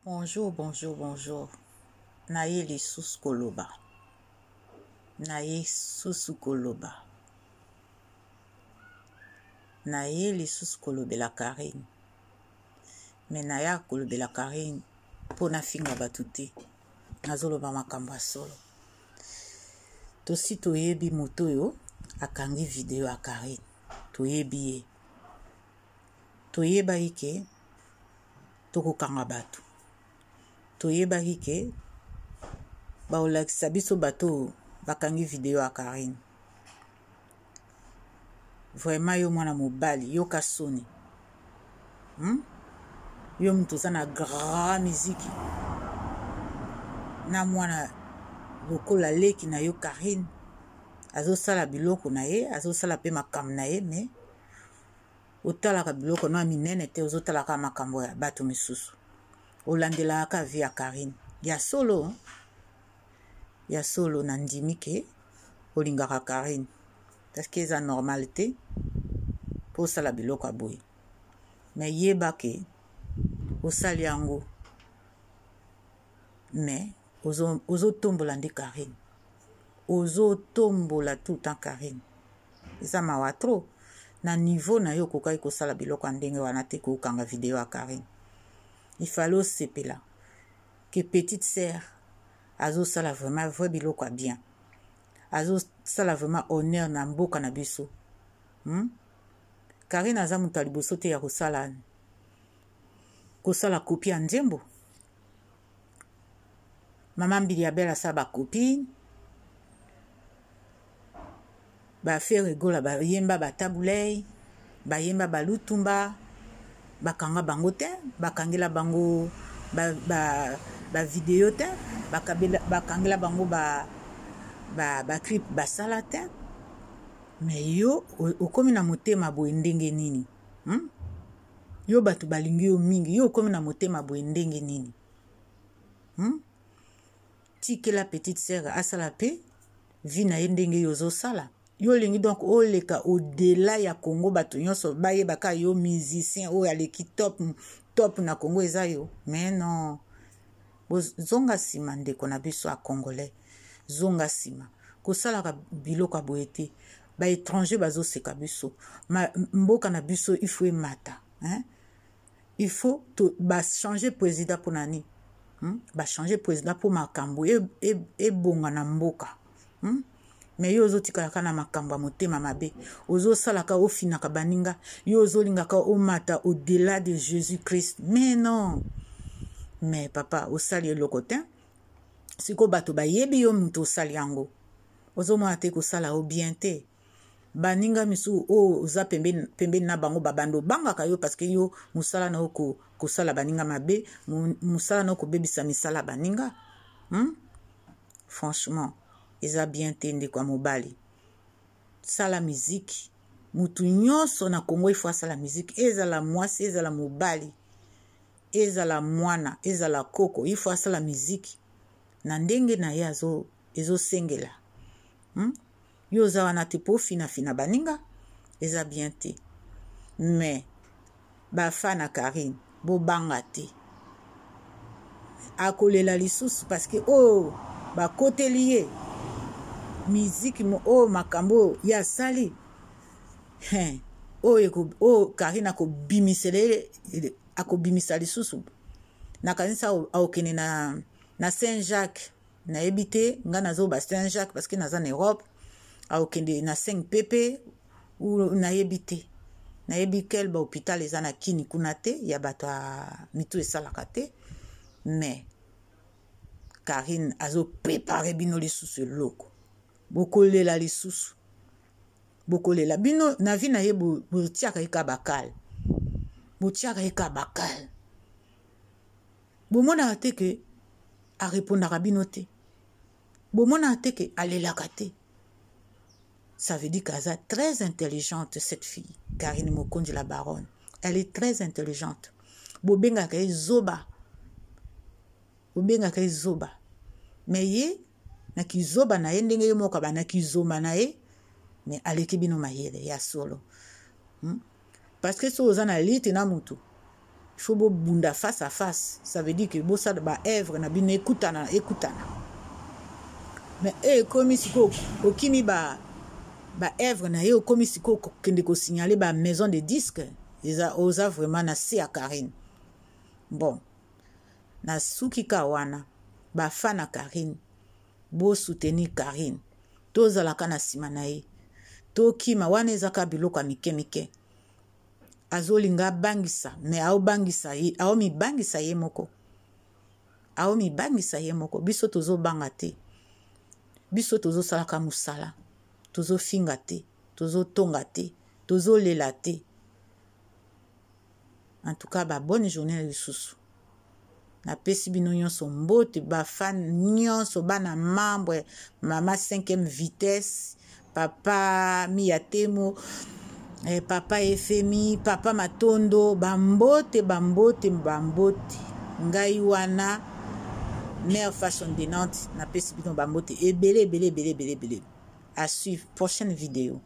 Bonjour bonjour bonjour naye lisusu koloba naye susu koloba naye lisusu kolobela Carine mais naya kolobela Carine mpo nafinga bato te nazoloba makambo ya solo tosi toyebi moto oyo akangi video ya Carine toyebi ye toyebaki ke tokokanga bato toyebaki ke bakolakisa biso bato oyo bakangi video ya Carine vraiment yo mwana mobali yoka soni hmm? yo moto oza na grand miziki na mwana lokola leki na yo Carine azosala biloko na ye azosala mpe makambo na ye mais otalaka biloko no ya minene te ozotalaka makambo ya bato misusu olandelaka ka vie ya Carine ya solo ya solo na ndimi ke olingaka Carine parce que eza normal te mpo osala biloko ya boye me yeba ke osali yango me ozotombola ozo nde Carine ozotombola tout le temps Carine eza mawa trop na niveau na yo okokaki kosala biloko ya ndenge wana te kokanga video ya Carine il fallait osepela que petite sœur azosala vraiment vrai biloko ya bien azosala vraiment honneur na mboka na biso hmm? Carine aza moto ya liboso te ya kosala kosala kopi ya nzembo mama mbili ya belle asala bacopine baferre gola bayemba batabulei bayemba balutumba bakanga bango te bakangela bango bavideo ba, ba te bakangela bango baclip ba, ba basala te me yo okomi na motema boye ndenge nini hmm? yo bato balingi yo mingi yo okomi na motema boye ndenge nini hmm? Tikela petite sœur asala pe vie na ye ndenge yo ozosala yo olingi donc oleka au-delà ya Congo bato nyonso bayeba kaka yo musicien oyo aleki top top na Congo eza yo mais non bozonga nsima ndeko na biso ya congolais zonga nsima kosalaka biloko ya boye te baétranger bazoseka biso Ma, mboka na biso il faut emata hein? Il faut to ba changer président pona nini hmm? Ba changer président po makambo ebonga e, e na mboka hmm? Mais yo ozotikala kaka na makambo ya motema mabe ozosalaka ofinaka baninga yo ozolingaka omata au-delà de Jésus Christ mais non mais papa osali eloko te sikoyo bato bayebi yo moto osali yango ozomona te kosala yo bien te baninga misusu oyo oza pembeni, pembeni na bango babanda obangaka yo parce que yo mosala na yo kosala baninga mabe mosala na yo kobebisa misala baninga hmm? Franchement eza bien te ndeko ya mobali sala miziki mutu nyonso na Congo ifo asala miziki ezala mwasi ezala mobali ezala mwana ezala koko ifo asala miziki na ndenge na ye ezosengela hmm? Yo oza wana te po ofinafina baninga eza bien te mais bafana Carine bobanga te akolela lisusu parce que oyo oh, bakoteli ye miziki oyo oh, makambo oyo ye asali oyo oyo Carine akobimisela ye akobimisa lisusu nakanisi akokende na, na Saint Jacques nayebi te ngai nazoba Saint Jacques parce que naza na Europe akokende na 5 pp ou nayebi te nayebi quel ba hôpital eza na kini kuna te ya bato ya mitu esalaka te mais Karine azoprepare bino lisusu eloko bokolela lisusu bokolela bino na vie na ye botiaka ye ka bakale botiaka ye ka bakale bomonaka te ke arepondaka bino te bomonaka te ke alelaka te ça veut dire qu'aza très intelligente cette fille Karine Mokonzi la baronne elle est très intelligente bobengaka ye zoba bobengaka ye zoba mais ye na kizoba na ye ndenge ye moko abanda kizoma na ye mais aleki bino mayele ya solo hmm? Parce que soki oza na lite na mutu Il faut bobunda face à face. Ça veut dire que bosala ba œuvre na bino ekutana ekutana. Mais e ekomi sikoyo okimi ba ba œuvre na ye okomi sikoyo kokende kosignale ba maison de disque eza oza vraiment na se ya Carine. Bon, na suki ka wana ba fan na Carine bo soutenir Carine tozalaka na nsima na ye tokima wana ezaka biloko ya mike mike azolinga abangisa me aobangisa ye aomibangisa ye moko aomibangisa ye moko biso tozobanga te biso tozosalaka mosala tozofinga te tozotonga te tozolela te. En tout cas ba bonne journée lisusu napesi bino nyonso mbote bafan nyonso bana membre mama 5e vitesse papa miyatemo eh, papa efemi papa matondo bambote bambote bambote ngai wana mère fashion de Nantes napesi bino bambote ebele ebele ebele ebele ebele. À suivre prochaine vidéo.